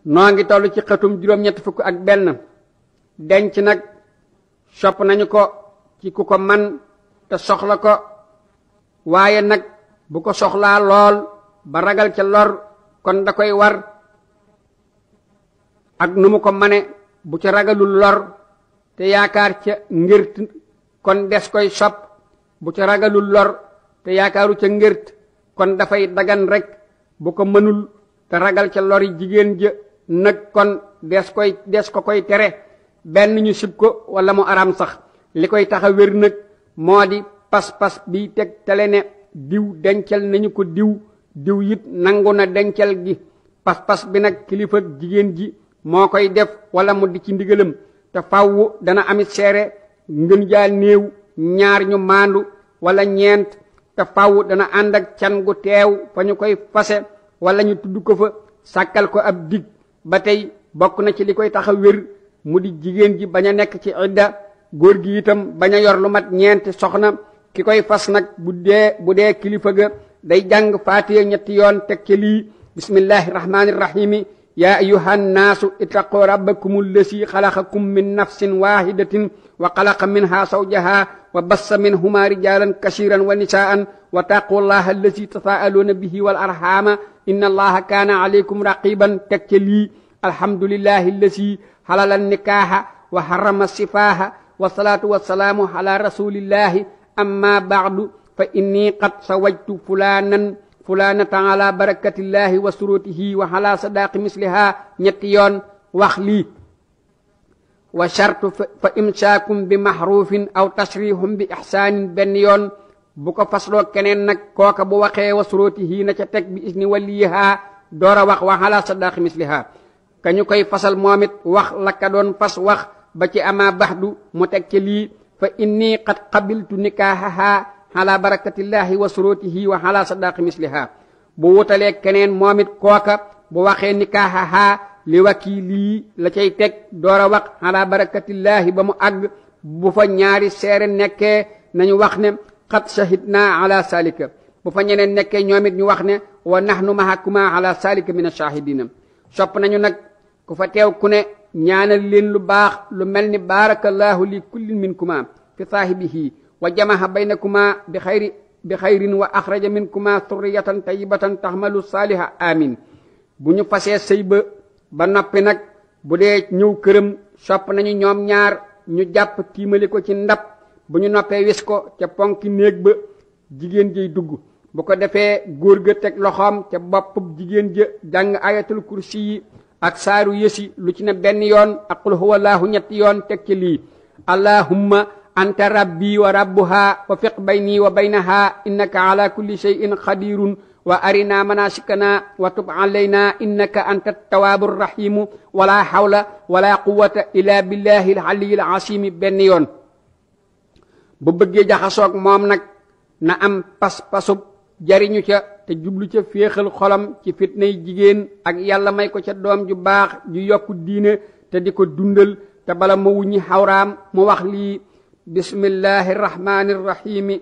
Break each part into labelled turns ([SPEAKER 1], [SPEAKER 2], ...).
[SPEAKER 1] noo ngi toll ci xatum juróom-ñett fukk ak benn. denc nag sopp nañu ko ci ku ko man te soxla ko, waaye nag bu ko soxlaa lool ba ragal ca lor kon da koy war ak nu mu ko mane. bu ca ragalul lor te yaakaar ca ngërt kon des koy sopp. bu ca ragalul lor te yaakaaru ca ngërt kon dafay dagan rek. bu ko mënul te ragal ca lori jigéen ja nag kon des ko koy tere. benn ñu sib ko wala mu aram sax. li koy tax a wér nag moo di pas-pas bi teg tele ne diw dencal nañu ko diw it nangu na dencal gi. pas-pas bi nag kilifa jigéen ji moo koy def wala mu di ci ndigalam, te fawwu dana amit seere ngën jaa néew ñaar ñu maandu wala ñeent, te fawwu dana ànd ak can gu teew fa ñu koy fase wala ñu tudd ko fa sàkkal ko ab dig. ba tey bokk na ci li koy tax a wér mu di jigéen ji bañ a nekk ci idda, góor gi itam bañ a yor lu mat ñeenti soxna. ki koy fas nag bu dee kilifa ga day jàng faatiya ñetti yoon teg ci lii: bismillahi rahmani rahimi ya ayuha nnaasu ittaqu rabbakum allasi xalaqakum min nafsin wahidatin wa xalaqa minha zawjaha wa bassa minhuma rijalan kasiran wa nisaan wa taqu llaha allasi tasaaluuna bihi wal arhama inna allaha kaana alaykum raqiban teg ci lii: alhamdulillahi allasi halala nikaaha wa harrama sifaaha wa salaatu wa salaamu ala rasulillahi amma ba'du fa inni qad sawajtu fulanata ala barakatillahi wa surutihi wa ala sadaqi misliha ñetti yoon wax lii. wa shartu fa imsaakum bi mahrufin aw tasrihum bi ihsaanin benn yoon. bu ko fasloo keneen nag kooka bu waxee wa surutihi na ca teg bi isni waliha door a wax wa ala sadaqi misliha. kañu koy fasal moom it wax la ka doon fas wax ba ci ama baxdu mu teg ci lii: fa inni qad qabiltu nikaahaha ala barakatillahi wa surutihi wa ala sadaqi misliha. bu wutalee keneen moom it kooka bu waxee nikaahaha li wakili la cay teg door a wax ala barakatillahi ba mu àgg. bu fa ñaari seere nekkee nañu wax ne qad shahidna ala salika. bu fa ñeneen nekkee ñoom it ñu wax ne wa nahnu mahakuma ala salika min ashahidina. sopp nañu nag ku fa teew ku ne ñaanal leen lu baax lu mel ni barakallahu li kullin minkuma fi saahibihi wa jamaha baynakuma bi xayrin wa axraja minkuma surriyatan tayyibatan tahmalu saaliha amin. bu ñu fasee sëy ba noppi nag bu dee ñëw këram sopp nañu ñoom ñaar ñu jàpp tiimali ko ci ndab. bu ñu noppee wis ko ca ponki néeg ba jigéen jay dugg. bu ko defee góor ga teg loxoom ca bopp jigéen ja jàng ayatul kursi yi ak saaru yësi lu ci ne benn yoon ak qul huwallahu ñetti yoon teg ci lii: allahumma anta rabbi wa rabbuha wa fiq bayni wa baynaha innaka ala kulli shay'in qadirun wa arina manasikana wa tub alayna innaka anta tawwabur rahimu wala hawla wala quwwata illa billahi al-aliyyil azim benn yoon. bu bëggee jaxasoog moom nag na am pas-pasub jariñu ca te jublu ca féexal xolam ci fitnay jigéen ak yàlla may ko ca doom ju baax ju yokku diine te di ko dundal. te bala ma wuññi xawraam mu wax lii: bismillahi rahmani rahimi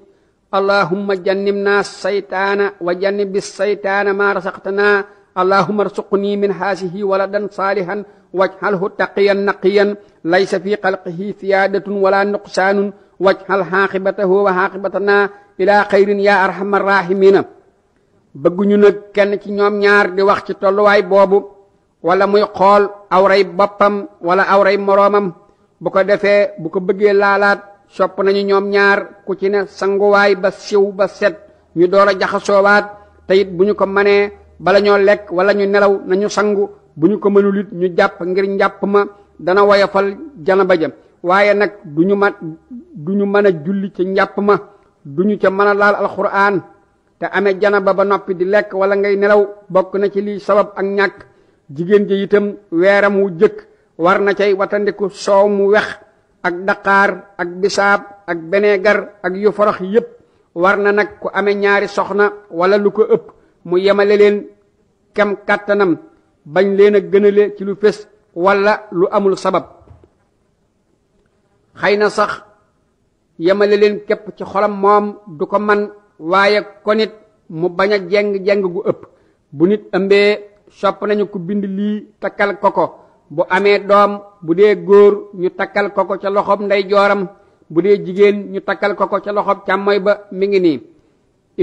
[SPEAKER 1] allahumma jannibna saytaana wa jannibi saytaana ma rasaqtana allahumma arsuqni min haasihi waladan saalihan waj'alhu taqiyan naqiyan laysa fi xalqihi siyaadatun wala nuqsaanun waj'al xaaqibatahu wa xaaqibatana ila xayrin ya arhamar rahimina. bëgguñu nag kenn ci ñoom ñaar di wax ci tolluwaay boobu wala muy xool awray boppam wala awray moroomam. bu ko defee bu ko bëggee laalaat sopp nañu ñoom ñaar ku ci ne sanguwaay ba siw ba set ñu door a jaxasoowaat. te it bu ñu ko manee bala ñoo lekk wala ñu nelaw nañu sangu. bu ñu ko mënul it ñu jàpp ngir njàpp ma dana woyofal janaba ja. waaye nag duñu mën a julli ci njàpp ma, duñu ca mën a laal alquran te amee janaba ba noppi di lekk wala ngay nelaw. bokk na ci lii sabab ak ñàkk. jigéen ji itam weeram wu jëkk war na cay watandiku soow mu wex ak daqaar ak bisaab ak beneegar ak yu forox yépp. war na nag ku amee ñaari soxna wala lu ko ëpp mu yemale leen kem kàttanam, bañ leen a gënale ci lu fés wala lu amul sabab. xëy na sax yemale leen képp ci xolam moom du ko man, waaye ko nit mu bañ a jeng-jeng gu ëpp. bu nit ëmbee sopp nañu ku bind lii takkal ko bu amee doom bu dee góor ñu takkal ko ca loxob ndeyjooram bu dee jigéen ñu takkal ko ca loxob càmmoy ba mi ngi nii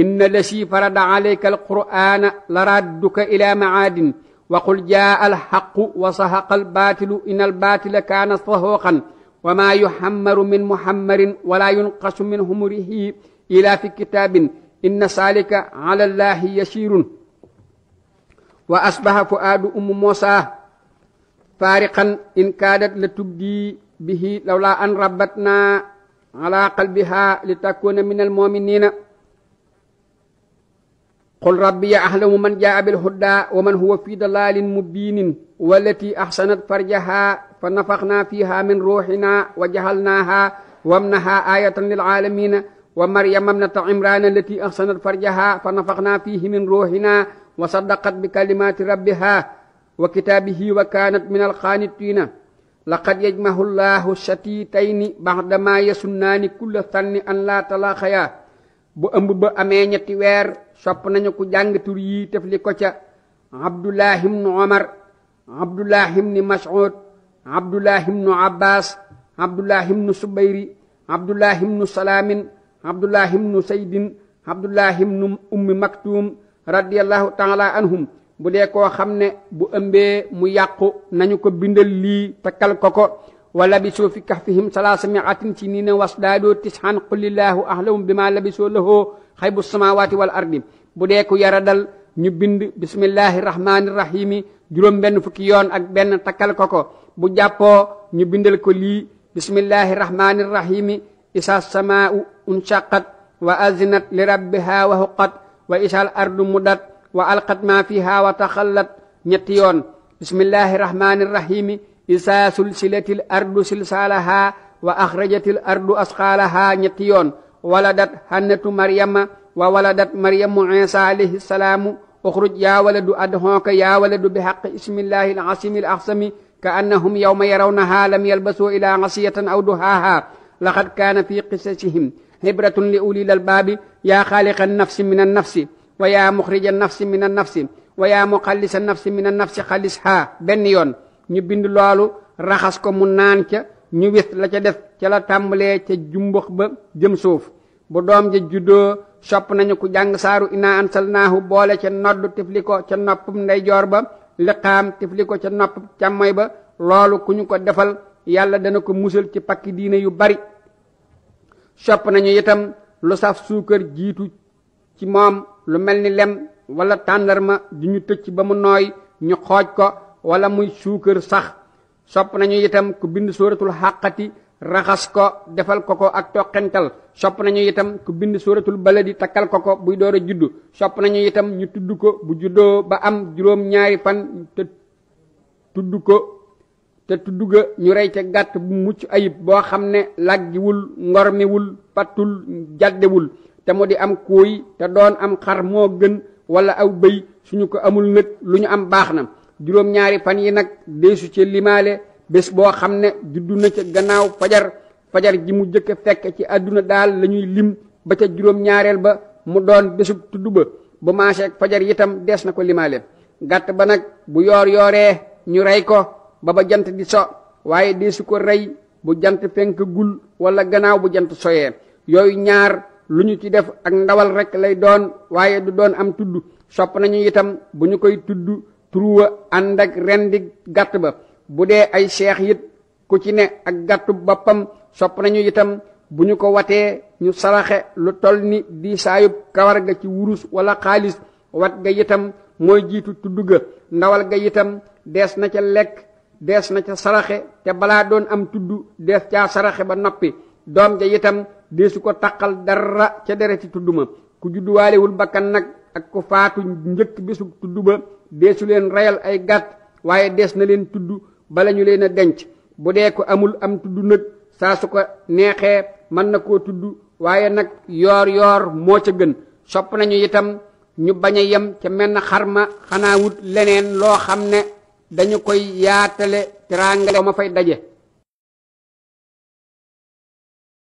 [SPEAKER 1] inna lasi farada alayka alqur'ana laradduka ila maadin wa qul jaa alhaqu wa sahaqa albatilu in albatila kaana sahuqan wa ma yuhammaru min muhammarin wala yunqasu min humurihi ila fi kitabin inna salika ala allahi yasirun wa asbaha fuadu musa fariqan in kaadat la tubdi bihi lawla an rabbatna ala qalbiha litakuna min almuminina qul rabbi a'lamu man jaa bilhuda wa man huwa fi dalalin mubinin wallati ahsanat farjaha fa nafakhna fiha min ruhina wa jahalnaha wamnaha ayatan lil alamin wa maryam ibnata imran allati ahsanat farjaha fa nafakhna fihi min ruhina wa saddaqat bi kalimati rabbiha wa kitabihi wa kanat min al qanitina laqad yajmahu Allahu shatitayni ba'da ma yasunnani kulla sanni an la talaqaya bu ëmb ba amee ñetti weer sopp nañu ku jàng tur yi tefli ko ca Abdullah ibn Umar Abdullah ibn Mas'ud Abdullah ibn Abbas Abdullah ibn Subayri Abdullah ibn Salamin Abdullah ibn Saydin Abdullah ibn Ummi Maktum radiyallahu ta'ala anhum bu dee koo xam ne bu ëmbee mu yàqu nañu ko bindal lii takkal ko wala bisu fi kahfihim salaasa mi'atin sinina wasdaadu tis'an qulillahu a'lamu bima labisu lahu xaybu samawati wal ardi bu dee ku yaradal ñu bind bismillahi rahmani rahimi juróom benn fukki yoon ak benn takkal ko bu jàppoo ñu bindal ko lii bismillahi rahmani rahimi isa samaa'u unshaqqat wa azinat li rabbiha wa huqqat wa isal ardu mudat wa alqat ma fiha wa taxallat ñetti yoon bismillahi rahmani rahimi isa sulsilatil ardu silsalaha wa akhrajatil ardu asqalaha ñetti yoon waladat hannatu maryama wa waladat maryamu isa alayhi salamu ukhruj ya waladu adhuka ya waladu bihaqqi ismillahi al-azimi al-ahsami ka'annahum yawma yarawnaha lam yalbasu ila asiyatan aw duhaha laqad kana fi qisasihim ibratun li ulil albabi ya khaliqan nafsi minan nafsi wa ya mukhrijan nafsi minan nafsi wa ya muqallisan nafsi minan nafsi khalisha benn yoon ñu bind loolu raxas ko mu naan ca ñu wis la ca def ca la tàmbalee ca jumbux ba jëm suuf bu doom ja juddoo sopp nañu ku jàng saaru inna ansalnaahu boole ca nodd tifli ko ca noppum ndeyjoor ba liqaam tifli ko ca nopp càmmoy ba loolu ku ñu ko defal yàlla dana ko musal ci pakki diine yu bari sopp nañu itam lu saf suukar jiitu ci moom lu mel ni lem wala tàndarma di ñu tëcc ba mu nooy ñu xooj ko wala muy suukar sax sopp nañu itam ku bind suratul haqqati raxas ko defal ko ak toqental sopp nañu itam ku bind suratul baladi takkal ko buy door a juddu sopp nañu itam ñu tudd ko bu juddoo ba am juróom ñaari fan te tudd ga ñu rey ca gàtt bu mucc ayib boo xam ne laggiwul ngormiwul pattul jaddewul te mu di am kuuy te doon am xar moo gën wala aw bëy suñu ko amul nag lu ñu am baax na juróom ñaari fan yi nag deesu ci limaale bés boo xam ne juddu na ca gannaaw fajar ji mu jëkk fekk ci àdduna daal lañuy lim ba ca juróom ñaareel ba mu doon bésub tudd ba bu maaseek fajar itam dees na ko limaale gàtt ba nag bu yooree ñu rey ko ba jant di so waaye deesu ko rey bu jant fenk gul wala gannaaw bu jant soyee yooyu ñaar lu ñu ci def ak ndawal rek lay doon waaye du doon am tudd sopp nañu itam bu ñu koy tudd turuwa ànd ak rendi gàtt ba bu dee ay seex it ku ci ne ak gàttu boppam sopp nañu itam bu ñu ko watee ñu saraxe lu toll ni di saayub kawar ga ci wurus wala xaalis wat ga itam mooy jiitu tudd ga ndawal ga itam dees na ca lekk dees na ca saraxe te balaa doon am tudd dees caa saraxe ba noppi doom ja itam deesu ko taqal dara ca dereti tudd ma ku judduwaalewul bakkan nag ak ku faatu njëkk bésu tudd ba deesu leen reyal ay gàtt waaye dees na leen tudd bala ñu leen a denc bu dee ko amul am tudd nag saa su ko neexee mën na koo tudd waaye nag yoor moo ca gën sopp nañu itam ñu bañ a yem ca menn xarma xanaa wut leneen loo xam ne dañu koy yaatale teraanga ma fay daje